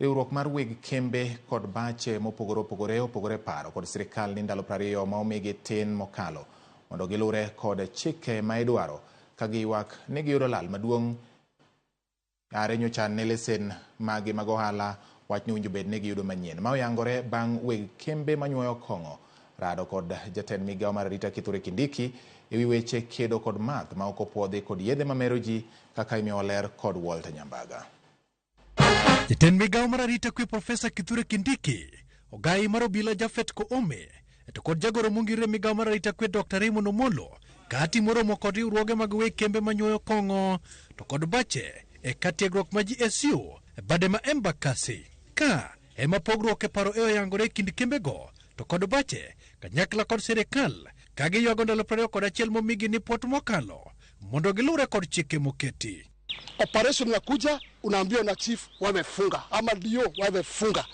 Riwruok mar weg kembe kod bache mopogore opogore opogore paro kod sirikal ni ndalo 20 ma omigi tin mokalo mondo gilure kod chike ma idwaro ka giywak ni giyudo lal maduong' are nyocha ne lesen magi mag ohala wach ni owinjo bed ni giyudo manyien. Ma oyangore bang' weg kembe manyuoyo kong'o rado kod jatend migawo mar arita Kithure Kindiki ewi weche kedo kod math ma ok opuodhi kod yedhe mamero ji kaka imiyowa ler kod Walter Nyambaga. Jatend migawo mar arita kwe Profesa Kithure Kindiki, ogai mar obila Japhet Koome, to kod jagoro mongirore migawo mar arita kwe Dr. Raymond Omolo ka timo romo kod riwruoge mag weg kembe manyuoyo kong'o to kod bache e ka tiegruok ma GSU e bade ma Embakasi. Ka ema pogruok e paro e oyangore e kind kembego to kod bache kanyakla kod sirikal ka giywago ndalo 21 momigi ni pot mokalo mondo gilure kod chike moketi. Operation inakuja, unaambiwa na chief wamefunga ama ndio wamefunga.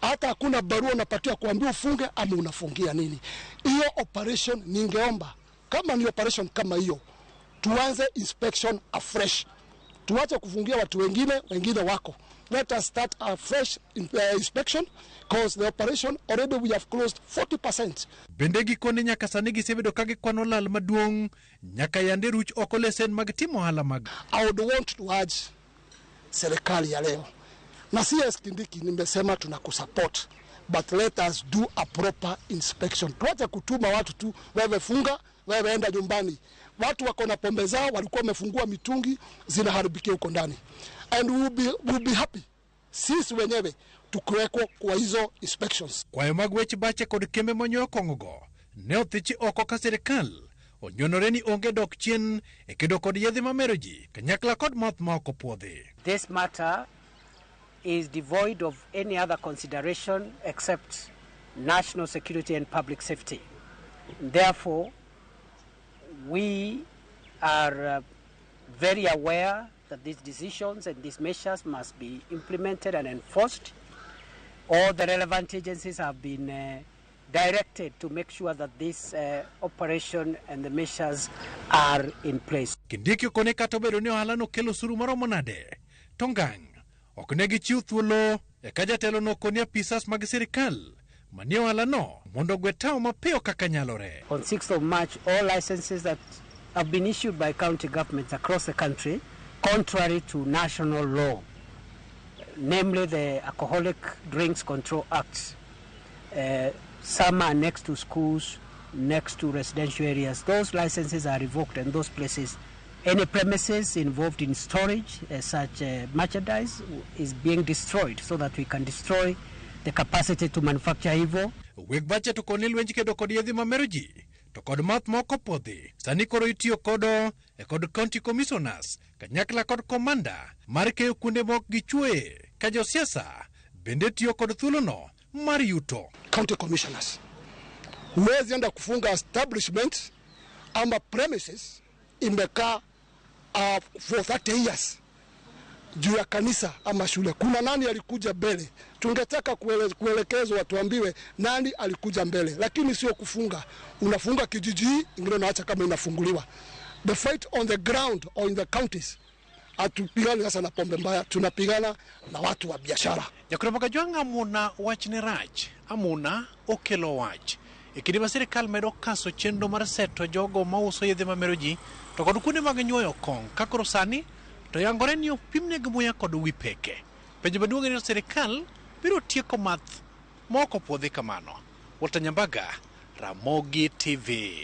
Hata hakuna barua unapatia kuambia ufunge ama unafungia nini. Hiyo operation ningeomba kama ni operation kama hiyo tuanze inspection afresh, tuache kufungia watu wengine, wengine wako. Let us start a fresh inspection because the operation already we have closed 40%. Bende gikone nyaka sani gisebedo ka gikwano lal maduong' nyaka yande ruch oko lesen mag timo ohala mag. I would want to urge serikali ya leo na CS Kindiki, nimesema tunakusupport but let us do a proper inspection. Tuache kutuma watu tu, wewe funga, wewe enda nyumbani. Watu wako na pombe zao, walikuwa wamefungua mitungi zinaharibikia huko ndani, and we will be happy sisi wenyewe tukiwekwa kwa hizo inspections. Kwayo mag weche bache kod kembe manyuoyo kong'ogo ne othichi oko ka sirikal onyonore ni onge dok chien e kedo kod yedhe mamero ji kanyakla kod math ma ok opuodhi. This matter is devoid of any other consideration except national security and public safety. Therefore, we are very aware that these decisions and these measures must be implemented and enforced. All the relevant agencies have been directed to make sure that this operation and the measures are in place. Kindiki okone kata obedo ni ohala no kelo osuru maromo nade, to ngang' ok ne gichiw thuolo eka jatelo no okoni apisas mag sirikal manie ohala no mondo ogwe tawo mapiyo kaka nyalore. On 6th of March, all licenses that have been issued by county governments across the country, contrary to national law, namely the Alcoholic Drinks Control Act, some are next to schools, next to residential areas. Those licenses are revoked, and those places, any premises involved in storage, such merchandise, is being destroyed so that we can destroy the capacity to manufacture evil. Weg bache to koni lwenj kedo kod yedhe mamero ji to kod math ma ok opuodhi sani koro itiyo kodo e kod county commissioners kanyakla kod komanda mar keyo kuonde ma ok gichwoye ka josiasa bende tiyo kod thuolono mar yuto. County commissioners, huwezi enda kufunga establishment ama premises imekaa for 30 years juu ya kanisa ama shule. Kuna nani alikuja mbele? Tungetaka kuelekezwa, tuambiwe nani alikuja mbele, lakini sio kufunga. Unafunga kijiji hii, ingine unaacha kama inafunguliwa. The fight on the ground or in the counties, hatupigani sasa na pombe mbaya, tunapigana na watu wa biashara. Jakoro Kajwang' amuna wach ne rach amuna okelo wach e kinde ma sirikal medo kaso chenro mar seto jogo mauso yedhe mamero ji to kod kuonde mag nyuoyo kong' ka koro sani to yangore ni opimnegi muya kod wi peke. Penjo maduong' en ni sirikal biro tieko math ma ok opuodhi kamano. Walter Nyambaga, Ramogi TV.